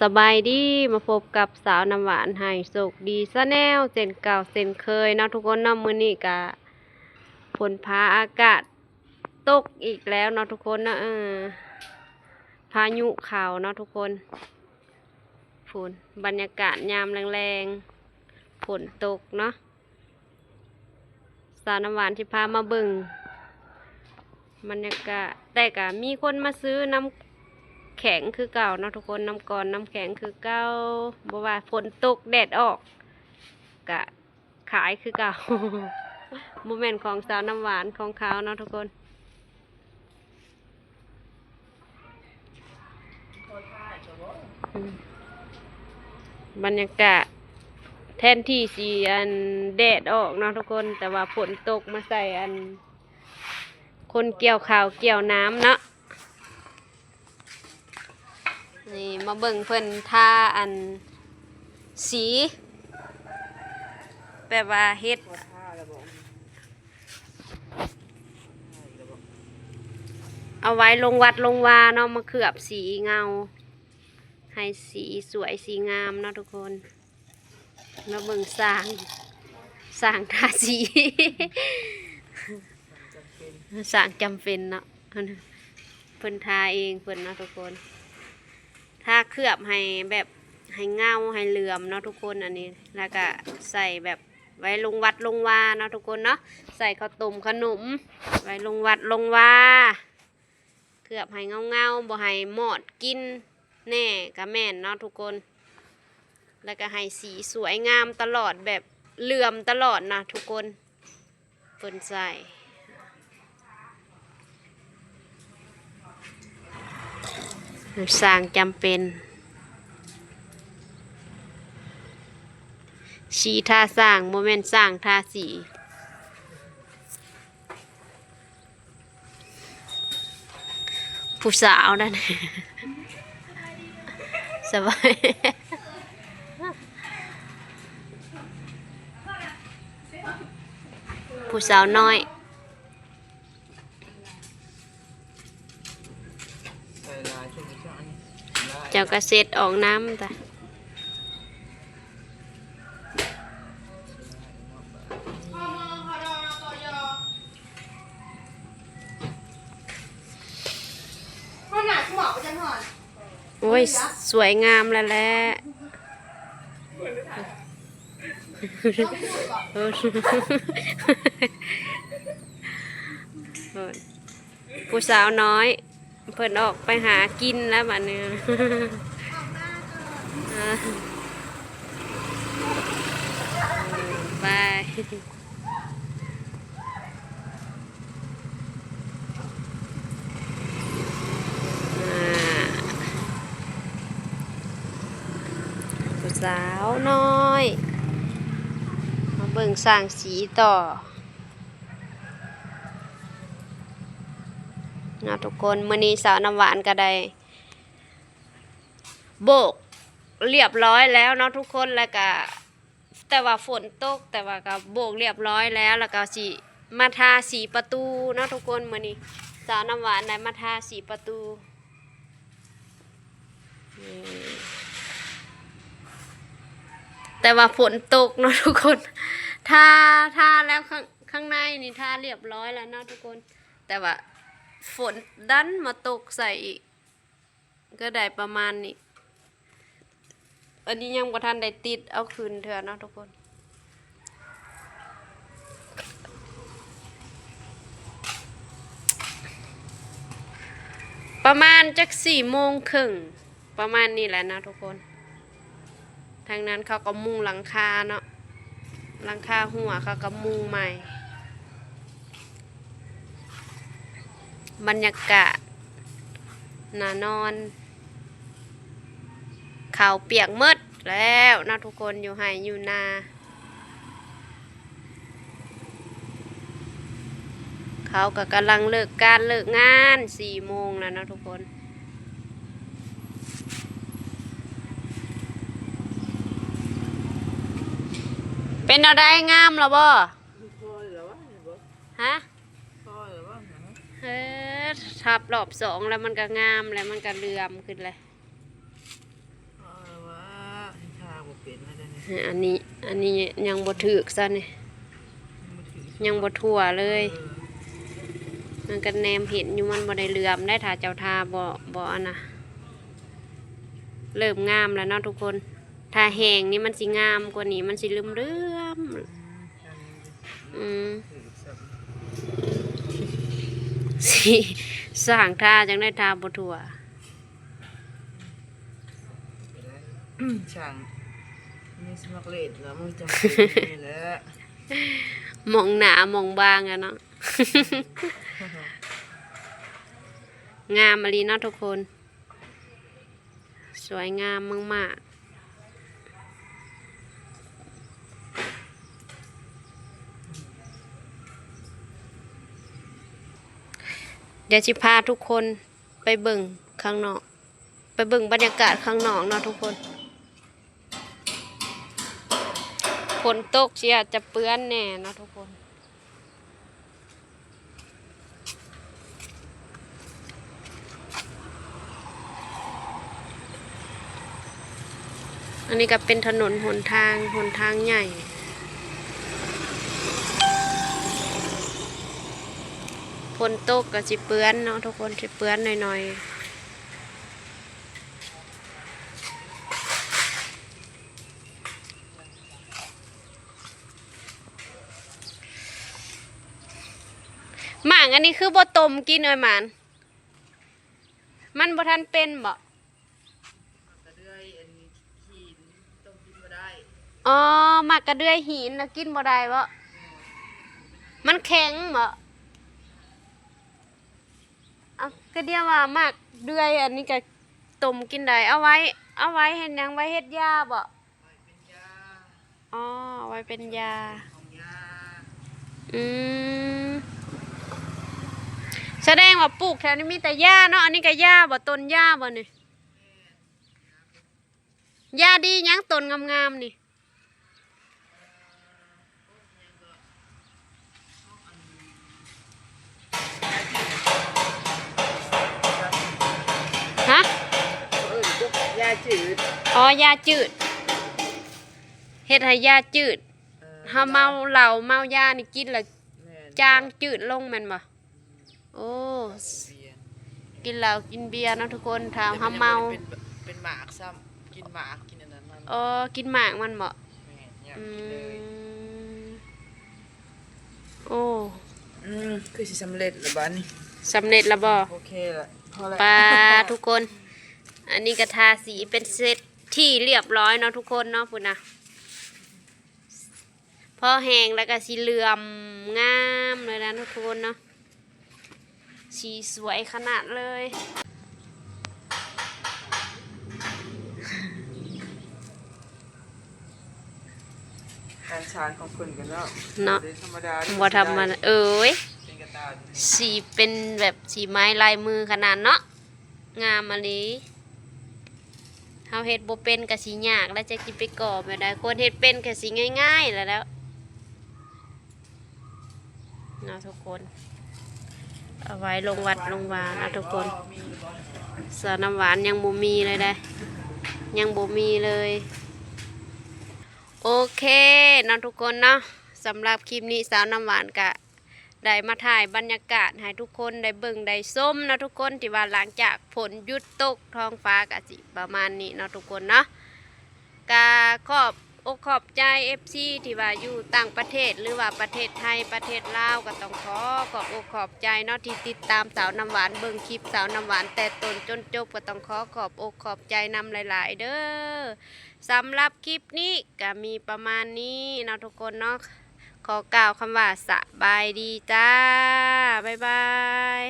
ສະບາຍດີ ມາພົບກັບສາວນ້ຳຫວານໄຮໂຊກດີ Channel ເຊັ່ນເກົ່າເຊັ່ນເຄີຍເນາະທຸກຄົນເນາະ. ມື້ນີ້ກະຝົນຟ້າອາກາດຕົກອີກແລ້ວເນາະທຸກຄົນເນາະ. ເອີ ພາຍຸເຂົ້າເນາະທຸກຄົນ. ພຸ້ນ ບັນຍາກາດຍາມແລງໆ ຝົນຕົກເນາະ. ສາວນ້ຳຫວານຊິພາມາເບິ່ງບັນຍາກາດ ແຕ່ກະມີຄົນມາຊື້ນ້ຳແຂງຄືເກົ່າເນາະທຸກຄົນ ນ້ຳກ້ອນນ້ຳແຂງຄືເກົ່າ. ບໍ່ວ່າຝົນຕົກແດດອອກກະຂາຍຄືເກົ່າ ບໍ່ແມ່ນຂອງສາວນ້ຳຫວານ ຂອງເຂົາເນາະທຸກຄົນ. ອືມ ບັນຍາກາດ ແທນທີ່ຊິອັນແດດອອກເນາະທຸກຄົນ ແຕ່ວ່າຝົນຕົກມາໃສ່ອັນຄົນກ່ຽວເຂົ້າກ່ຽວນ້ຳເນາະ. ນີ້ມາເບິ່ງເພິ່ນທາອັນສີ ແບບວ່າເຮັດ ເອົາໄວ້ລົງວັດລົງວາເນາະ ມາເຂືອບສີເງົາ ໃຫ້ສີສວຍສີງາມເນາະທຸກຄົນ. ມາເບິ່ງຊ່າງ ຊ່າງທາສີ ຊ່າງຈຳເປັນເນາະ ເພິ່ນທາເອງເພິ່ນເນາະທຸກຄົນ. ທາເຂືອບໃຫ້ແບບໃຫ້ເງົາໃຫ້ເຫຼືອມເນາະທຸກຄົນ ອັນນີ້ ແລ້ວກະໃສ່ແບບໄວ້ລົງວັດລົງວາເນາະທຸກຄົນເນາະ ໃສ່ເຂົ້າຕົ້ມຂະໜົມ ໄວ້ລົງວັດລົງວາ ເຂືອບໃຫ້ເງົາໆ ບໍ່ໃຫ້ມອດກິນແນ່ກະແມ່ນເນາະທຸກຄົນ. ແລ້ວກະໃຫ້ສີສວຍງາມຕະຫຼອດ ແບບເຫຼືອມຕະຫຼອດນະທຸກຄົນ. ເພິ່ນໃສ່ ຊ່າງຈຳເປັນ ສີທາຊ່າງ ບໍ່ແມ່ນຊ່າງທາສີ. ຜູ້ສາວນັ້ນ ສະບາຍ ຜູ້ສາວນ້ອຍ ເຈົ້າກະເຊັດອອກນ້ຳຕາ. ໂອ້ຍ ສວຍງາມແລ້ວແຫຼະ ຜູ້ສາວນ້ອຍ ເພິ່ນອອກໄປຫາກິນແລ້ວບາດນີ້ ບາຍ. ອ່າ ຜູ້ສາວນ້ອຍ ມາເບິ່ງຊ່າງສີຕໍ່ເນາະທຸກຄົນ. ມື້ນີ້ສາວນ້ຳຫວານກະໄດ້ໂບກລຽບຮ້ອຍແລ້ວເນາະທຸກຄົນ ແລ້ວກະ ແຕ່ວ່າຝົນຕົກ ແຕ່ວ່າກະໂບກລຽບຮ້ອຍແລ້ວ ແລ້ວກະຊິມາທາສີປະຕູເນາະທຸກຄົນ. ມື້ນີ້ສາວນ້ຳຫວານໄດ້ມາທາສີປະຕູ ແຕ່ວ່າຝົນຕົກເນາະທຸກຄົນ. ທາ ທາແລ້ວ ຂ້າງ ຂ້າງໃນນີ້ທາລຽບຮ້ອຍແລ້ວເນາະທຸກຄົນ ແຕ່ວ່າຝົນດັນມາຕົກໃສ່ອີກ. ກະໄດ້ປະມານນີ້ ອັນນີ້ຍັງບໍ່ທັນໄດ້ຕິດເອົາຄືນເທື່ອເນາະທຸກຄົນ. ປະມານຈັກສີ່ໂມງເຄິ່ງ ປະມານນີ້ແຫຼະເນາະທຸກຄົນ. ທາງນັ້ນເຂົາກໍມຸງຫຼັງຄາເນາະ ຫຼັງຄາຮົ້ວເຂົາກໍມຸງໃໝ່. ບັນຍາກາດໜ້ານອນ ເຂົ້າປຽກໝົດແລ້ວເນາະທຸກຄົນ ຢູ່ໄຮ່ຢູ່ນາ. ເຂົາກໍກຳລັງເລີກການເລີກງານ ສີ່ໂມງແລ້ວເນາະທຸກຄົນ. ເປັນແນວໃດ ງາມແລ້ວບໍ່? ຮະ? ເອີ ທັບຮອບສອງແລ້ວ ມັນກໍງາມແລ້ວ ມັນກໍເຫຼື່ອມຂຶ້ນແລ້ວ. ເປັນແລ້ວເດ້ນີ້ ອັນນີ້ ອັນນີ້ຍັງບໍ່ຖືກຊະນີ້ ຍັງບໍ່ທົ່ວເລີຍ. ເອີ ມັນກໍແນມເຫັນຢູ່ ມັນບໍ່ໄດ້ເຫຼື້ອມໄດ໋ ຖ້າເຈົ້າທາບໍ່ ບໍ່ອັນນະ ເລີ່ມງາມແລ້ວເນາະທຸກຄົນ. ຖ້າແຫ້ງນີ້ມັນຊິງາມກວ່ານີ້ ມັນຊິເຫຼື້ອມໆ ອືມ ຊິສ້າງທາຈັ່ງໃດ ທາບໍ່ທົ່ວ. ຊ່າງມີສະໝັກເລດລະ ມັນຈັ່ງເປັນນີ້ແຫຼະ ໝ່ອງໜາໝ່ອງບາງອະເນາະ. ງາມອີ່ຫຼີເນາະທຸກຄົນ ສວຍງາມມາກໆ. ດຽວຊິພາທຸກຄົນໄປເບິ່ງຂ້າງນອກ ໄປເບິ່ງບັນຍາກາດຂ້າງນອກເນາະທຸກຄົນ. ຝົນຕົກຊິອາດຈະເປື້ອນແດ່ເນາະທຸກຄົນ. ອັນນີ້ກໍເປັນຖະໜົນຫົນທາງ ຫົນທາງໃຫຍ່. ຝົນຕົກກໍຊິເປື້ອນເນາະທຸກຄົນ ຊິເປື້ອນໜ້ອຍໆ. ໝາກອັນນີ້ຄືບໍ່ຕົ້ມກິນເອີຍໝານ? ມັນບໍ່ທັນເປັນບໍ? ໝາກກະເດືອຍອັນຫີນຕົ້ມກິນບໍ່ໄດ້. ອໍ ໝາກກະເດືອຍຫີນນະກິນບໍ່ໄດ້ບໍ? ມັນແຂງບໍ? ເອົ້າ ກະດຽວວ່າໝາກເດືອຍອັນນີ້ກະຕົ້ມກິນໄດ້ ເອົາໄວ້ ເອົາໄວ້ເຮັດຫຍັງ? ໄວ້ເຮັດຢາບໍ? ອໍ ເອົາໄວ້ເປັນຢາ. ອືມ ສະແດງວ່າປູກແຖວນີ້ມີແຕ່ຢາເນາະ. ອັນນີ້ກະຢາບໍ? ຕົ້ນຢາບໍນີ້? ຢາດີຫຍັງ ຕົ້ນງາມໆນີ້? ຮະ? ເອີ້ນຢາຈືດ. ອໍ ຢາຈືດ ເຮັດໃຫ້ຢາຈືດ. ເອີ ເຮົາເມົາເຫຼົ້າເມົາຢານີ້ກິນແລ້ວ ແມ່ນ ຈາງຈືດລົງແມ່ນບໍ່? ໂອ້ ກິນເຫຼົ້າກິນເບຍເນາະທຸກຄົນ ຖ້າເຮົາເມົາ ເປັນ ເປັນໝາກຊ້ຳ ກິນໝາກກິນອັນນັ້ນມັນ. ອໍ ກິນໝາກມັນເບາະ? ແມ່ນ ຍາມກິນເລີຍ. ອືມ ໂອ້ ອືມ ຄືຊິສຳເລັດລະບາດນີ້. ສຳເລັດລະບໍ່? ໂອເຄລະ ພໍລະ. ປາ ທຸກຄົນ ອັນນີ້ກະທາສີເປັນເສັດທີ່ລຽບຮ້ອຍເນາະທຸກຄົນເນາະ ພຸ້ນນະ. ພໍແຫ້ງແລ້ວກະຊິເຫຼື້ອມງາມເລີຍນະທຸກຄົນເນາະ ສີສວຍຂະໜາດເລີຍ. ການສານຂອງເພິ່ນກະເນາະ ເນາະ ບໍ່ທຳມະດາເດ້ ບໍ່ທຳມະດາ ເອີຍ ເປັນກະຕາ ສີເປັນແບບສີໄມ້ລາຍມືຂະໜາດເນາະ. ງາມອີ່ຫຼີ ເຮົາເຮັດບໍ່ເປັນກະຊິຍາກແລ້ວ ຈັກຊິໄປກໍ່ແບບໃດ. ຄົນເຮັດເປັນກະຊິງ່າຍໆແລ້ວແຫຼະເນາະທຸກຄົນ. ເອົາໄວ້ລົງວັດລົງວາເນາະທຸກຄົນ. ສາວນ້ຳຫວານຍັງບໍ່ມີເລີຍເດ້ ຍັງບໍ່ມີເລີຍ. ໂອເຄເນາະທຸກຄົນເນາະ ສຳລັບຄລິບນີ້ສາວນ້ຳຫວານກະ ໄດ້ມາຖ່າຍບັນຍາກາດໃຫ້ທຸກຄົນໄດ້ເບິ່ງໄດ້ຊົມເນາະທຸກຄົນ ທີ່ວ່າຫຼັງຈາກຝົນຢຸດຕົກ ທ້ອງຟ້າກະຊິປະມານນີ້ເນາະທຸກຄົນເນາະ. ກະຂອບອົກຂອບໃຈເອັຟຊີທີ່ວ່າຢູ່ຕ່າງປະເທດ ຫຼືວ່າປະເທດໄທ ປະເທດລາວ ກະຕ້ອງຂໍຂອບອົກຂອບໃຈເນາະ ທີ່ຕິດຕາມສາວນ້ຳຫວານ ເບິ່ງຄລິບສາວນ້ຳຫວານແຕ່ຕົ້ນຈົນຈົບ ກະຕ້ອງຂໍຂອບອົກຂອບໃຈນຳຫຼາຍໆເດີ້. ສຳລັບຄລິບນີ້ກະມີປະມານນີ້ເນາະທຸກຄົນເນາະ. ຂໍກ່າວຄຳວ່າສະບາຍດີຈ້າ ບາຍບາຍ.